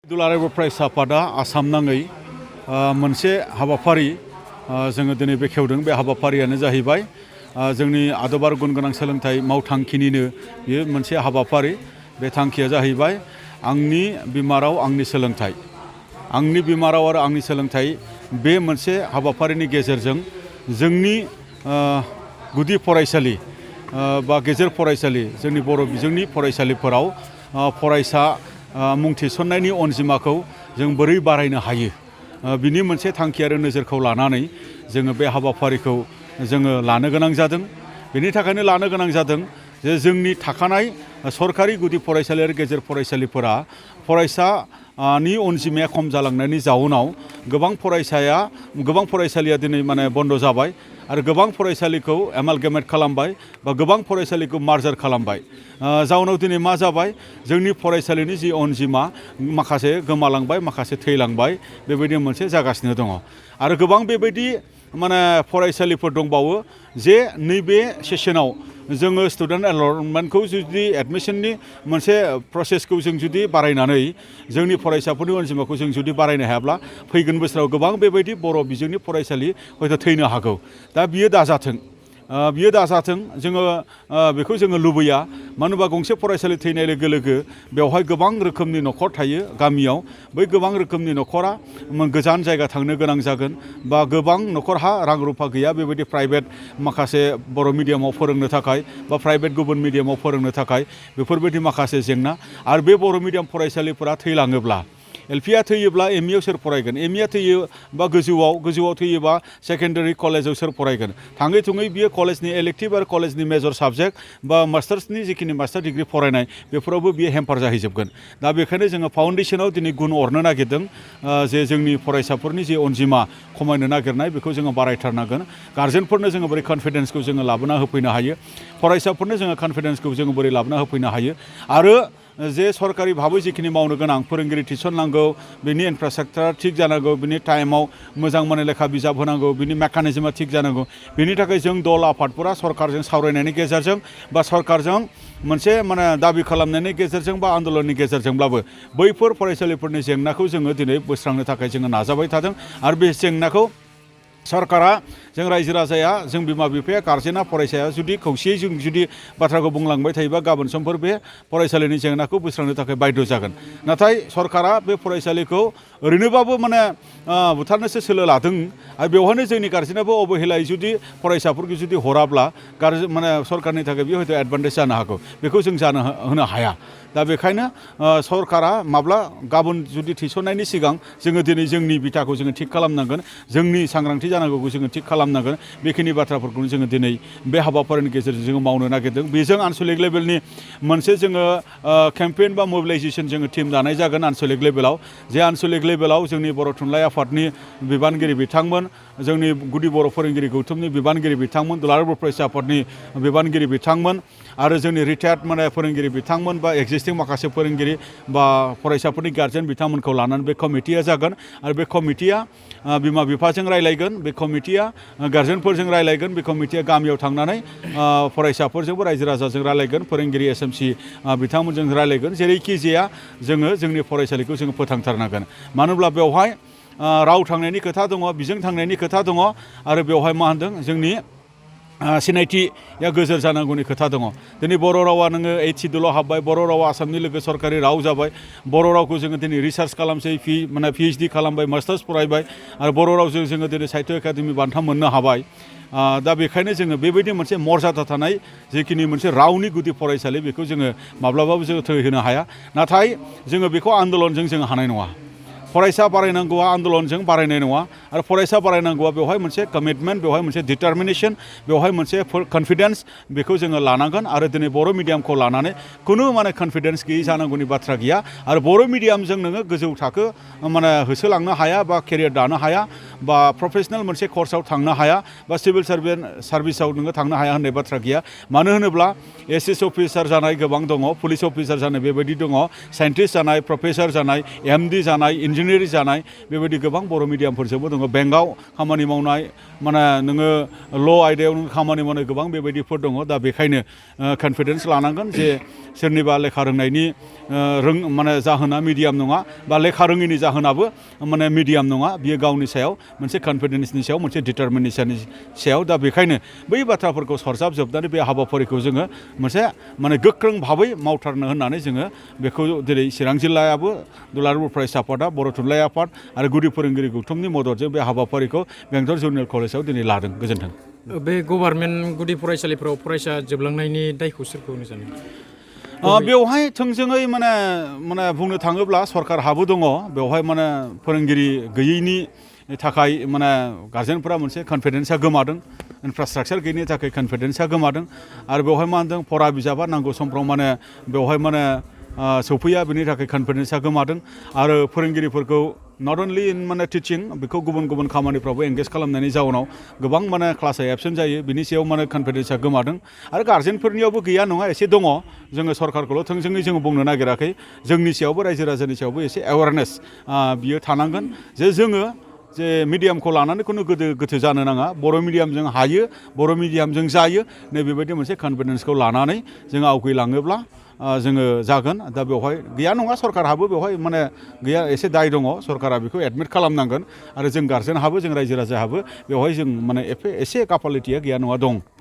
दुलाराय फरायसा आफादा आसाम नाङै मोनसे हाबाफारि जोङो दिनै बेखेवदों। बे हाबाफारियानो जाहैबाय जोंनि आदब आरो गुन गोनां सोलोंथाइ मावथांखिनिनो बेयो मोनसे हाबाफारि। बे थांखिया जाहैबाय आंनि बिमा राव आंनि सोलोंथाइ। आंनि बिमा राव आरो आंनि सोलोंथाइ बे मोनसे हाबाफारिनि गेजेरजों जोंनि गुदि फरायसालि बा गेजेर फरायसालि जोंनि बर' बिजोंनि फरायसालिफोराव फरायसा मुं थिसननायनि अनजिमाखौ जों बोरै बारायनो हायो बिनि मोनसे थांखि आरो नोजोरखौ लानानै जोङो बे हाबाफारिखौ जोङो लानो गोनां जादों। बेनि थाखायनो लानो गोनां जादों जे जोंनि थाखानाय सरकारि गुदि फरायसालि आरो गेजेर फरायसालिफोरा फरायसानि अनजिमाया खम जालांनायनि जाउनाव गोबां फरायसालिया दिनै बन्द जाबाय आरो गोबां फरायसालिखौ एमालगेमेट खालामबाय बा गोबां फरायसालिखौ मार्जार खालामबाय। जाउनाव दिनै मा जाबाय, जोंनि फरायसालिनि जि अनजिमा माखासे गोमालांबाय, माखासे थैलांबाय, बेबायदि मोनसे जागासिनो दङ। आरो गोबां बेबायदि फरायसालिफोर दंबावो जे नैबे सेसनाव जोङो स्टुडेन्ट एनरलमेन्टखौ जुदि एडमिसननि मोनसे प्रसेसखौ जों जुदि बारायनानै जोंनि फरायसाफोरनि अनजिमाखौ जों जुदि बारायनो हायाब्ला फैगोन बोसोराव गोबां बेबायदि बर' बिजोंनि फरायसालि हयथ' थैनो हागौ। दा बियो दाजाथों, जोङो बेखौ जोङो लुबैया। मानो होनबा गंसे फरायसालि थैनाय लोगो लोगो बेवहाय गोबां रोखोमनि न'खर थायो गामियाव। बै गोबां रोखोमनि न'खरा गोजान जायगा थांनो गोनां जागोन बा गोबां न'खरहा रां रुफा गैया बेबायदि प्राइभेट माखासे बर' मिडियामाव फोरोंनो थाखाय बा प्राइभेट गुबुन मिडियामाव फोरोंनो थाखाय बेफोरबायदि माखासे जेंना। आरो बे बर' मिडियाम फरायसालिफोरा थैलाङोब्ला, एलपिआ थैयोब्ला एमइआव सोर फरायगोन? एमइआ थैयो बा गोजौआव थैयोबा सेकेन्डारि कलेजाव सोर फरायगोन? थाङै थुङै बियो कलेजनि इलेक्टिभ आरो कलेजनि मेजर साबजेक्ट बा मास्टार्सनि जिखिनि मास्टार डिग्रि फरायनाय बेफोरावबो बियो हेम्पार जाहैजोबगोन। दा बेखायनो जोङो फाउन्डेसनाव दिनै गुन अरनो नागिरदों जे जोंनि फरायसाफोरनि जे अनजिमा खमायनो नागिरनाय बेखौ जोङो बारायथारनांगोन। गार्जेनफोरनो जोङो बोरै कनफिडेन्सखौ जोङो लाबोना होफैनो हायो, फरायसाफोरनो जोङो कनफिडेन्सखौ जोङो बोरै लाबोना होफैनो हायो। आरो जे सरकारि भाबै जिखिनि मावनो गोनां फोरोंगिरि थिसननांगौ, बिनि इनफ्रास्ट्राक्चार थिग जानांगौ, बिनि टाइमाव मोजां लेखा बिजाब होनांगौ, बिनि मेकानिजमा थिग जानांगौ। बिनि थाखाय जों दल आफादफोरा सरकारजों सावरायनायनि गेजेरजों बा सरकारजों मोनसे दाबि खालामनायनि गेजेरजों बा आन्दोलननि गेजेरजोंब्लाबो बैफोर फरायसालिफोरनि जेंनाखौ जोङो दिनै बोस्रांनो थाखाय जोङो नाजाबाय थादों। आरो बे जेंनाखौ सरकारा, जों रायजो राजाया, जों बिमा बिफाया, गार्जेना, फरायसाया जुदि खौसेयै जों जुदि बाथ्राखौ बुंलांबाय थायोबा गाबोन समफोर बे फरायसालिनि जेंनाखौ बोस्रांनो थाखाय बाध्य जागोन। नाथाय सरकारा बे फरायसालिखौ ओरैनोबाबो बुथारनोसो सोलो लादों। आरो बेवहायनो जोंनि गार्जेनाबो अबहेलायै जुदि फरायसाफोरखौ जुदि हराब्ला सरकारनि थाखाय बेयो हयथ' एडभान्टेज जानो हागौ। बेखौ जों होनो हाया। दा बेखायनो सरकारा गाबोन जुदि थिसननायनि सिगां जोङो दिनै जोंनि बिथाखौ जोङो थिग खालामनांगोन, जोंनि सांग्रांथि जानांगौखौ जोङो थिग खालामनांगोन। बेखिनि बाथ्राफोरखौनो जोङो दिनै बे हाबाफारिनि गेजेरजों जोङो मावनो नागिरदों। बेजों आनसलिक लेभेलनि मोनसे जोङो केम्पेइन बा मबिलाइजेसन जोङो टिम दानाय जागोन आनसलिक लेभेलाव। जे आनसलिक लेभेलाव जोंनि बर' थुनलाइ आफादनि बिबानगिरि बिथांमोन, जोंनि गुदि बर' फोरोंगिरि गौथुमनि बिबानगिरि बिथांमोन, दुलाराय बर' फरायसा आफादनि बिबानगिरि बिथांमोन आरो जोंनि रिटायार्ड फोरोंगिरि बिथांमोन बा एक्जिस्टिं माखासे फोरोंगिरि बा फरायसाफोरनि गार्जेन बिथांमोनखौ लानानै बे कमिटिया जागोन। आरो बे कमिटिया बिमा बिफाजों रायलायगोन, बे कमिटिया गार्जेनफोरजों रायलायगोन, बे कमिटिया गामियाव थांनानै फरायसाफोरजोंबो रायजो राजाजों रायलायगोन, फोरोंगिरि एसएमसि बिथांमोनजों रायलायगोन। जेरैखि जाया जोङो जोंनि फरायसालिखौ जोङो फोथांथारनांगोन। मानो होनब्ला बेवहाय राव थांनायनि खोथा दङ, बिजों थांनायनि खोथा दङ आरो बेवहाय जोंनि सिनायथिया गोजोर जानांगौनि खोथा दङ। दिनै बर' रावा नोङो 8 सिडुलाव हाबबाय, बर' रावा आसामनि लोगो सरकारि राव जाबाय। बर' रावखौ जोङो दिनै रिसार्च खालामसै, पिएइचडि खालामबाय, मास्टार्स फरायबाय आरो बर' रावजों जोङो दिनै साहित्य एकाडेमि बान्था मोननो हाबाय। दा बेखायनो जोङो बेबायदि मोनसे मर्यादा थानाय जिखिनि मोनसे रावनि गुदि फरायसालि बेखौ जोङो माब्लाबाबो जोङो थैहोनो हाया। नाथाय जोङो बेखौ आन्दोलनजों जोङो हानाय नङा। फरायसा बारायनांगौआ आन्दोलनजों बारायनाय नङा। आरो फरायसा बारायनांगौआ बेवहाय मोनसे कमिटमेन्ट, बेवहाय मोनसे डिटारमिनेसन, बेवहाय मोनसे कनफिडेन्स बेखौ जोङो लानांगोन। आरो दिनै बर' मिडियामखौ लानानै खुनु कनफिडेन्स गैयै जानांगौनि बाथ्रा गैया। आरो बर' मिडियामजों नोङो गोजौ थाखो होसोलांनो हाया बा केरियार दानो हाया बा प्रफेसनेल मोनसे कर्सआव थांनो हाया बा सिभिल सार्भिसाव नोङो थांनो हाया होननाय बाथ्रा गैया मानो होनोब्ला एसएस अफिसार जानाय गोबां दङ पुलिस अफिसार जानाय बेबायदि दङ साइन्टिस्ट जानाय प्रफेसर जानाय एमडि जानाय इन्जिनियार जानाय बेबायदि गोबां बर' मिडियामफोरजोंबो दङ बेंकआव खामानि मावनाय माने नोङो ल' आयदायाव नों खामानि मावनाय गोबां बेबायदिफोर दङ दा बेखायनो कनफिडेन्स लानांगोन जे सोरनिबा लेखा रोंनायनि माने जाहोना मिडियाम नङा बा लेखा रोङिनि जाहोनाबो माने मिडियाम नङा बियो गावनि सायाव मोनसे कनफिडेन्सनि सायाव मोनसे डिटारमिनेसननि सायाव दा बेखायनो बै बाथ्राफोरखौ सरजाबजोबनानै बे हाबाफारिखौ जोङो मोनसे माने गोख्रों भाबै मावथारनो होननानै जोङो बेखौ दिनै चिरां जिल्लायाबो दुलाराय फरायसा आफादा बर' थुनलाइ आफाद आरो गुदि फोरोंगिरि गौथुमनि मददजों बे हाबाफारिखौ बेंटल जुनियर कलेजाव दिनै लादों गोजोन्थों बे गभार्नमेन्ट गुदि फरायसालिफोराव फरायसा जोबलांनायनि दायखौ सोरखौ होनो सानो बेवहाय थोंजोङै माने बुंनो थाङोब्ला सरकारहाबो दङ बेवहाय माने फोरोंगिरि गैयैनि थाखाय माने गार्जेनफोरा मोनसे कनफिडेन्सआ गोमादों इनफ्रास्ट्राक्चार गैयिनि थाखाय कनफिडेन्सआ गोमादों आरो बेवहाय मा होनदों फरा बिजाबा नांगौ समफ्राव माने बेवहाय माने सौफैया बेनि थाखाय कनफिडेन्सआ गोमादों आरो फोरोंगिरिफोरखौ नट अनलि इन माने टिचिं बेखौ गुबुन गुबुन खामानिफ्रावबो एंगेज खालामनायनि जाउनाव गोबां माने क्लासआ एबसेन्ट जायो बिनि सायाव माने कनफिडेन्सआ गोमादों आरो गार्जेनफोरनियावबो गैया नङा एसे दङ जोङो सरकारखौल' थोंजोङै जोङो बुंनो नागिराखै जोंनि सायावबो रायजो राजानि सायावबो एसे एवारनेस बियो थानांगोन जे जोङो जे मिडियामखौ लानानै खुनु गोथो जानो नाङा बर' मिडियामजों हायो बर' मिडियामजों जायो नैबेबायदि मोनसे कनफिडेन्सखौ लानानै जोङो आवगायलाङोब्ला जोङो जागोन दा बेवहाय गैया नङा सरकारहाबो बेवहाय माने गैया एसे दाय दङ सरकारा बेखौ एडमिट खालामनांगोन आरो जों गार्जेनहाबो जों रायजो राजाहाबो बेवहाय जों माने एसे कापालिटिया गैया नङा दं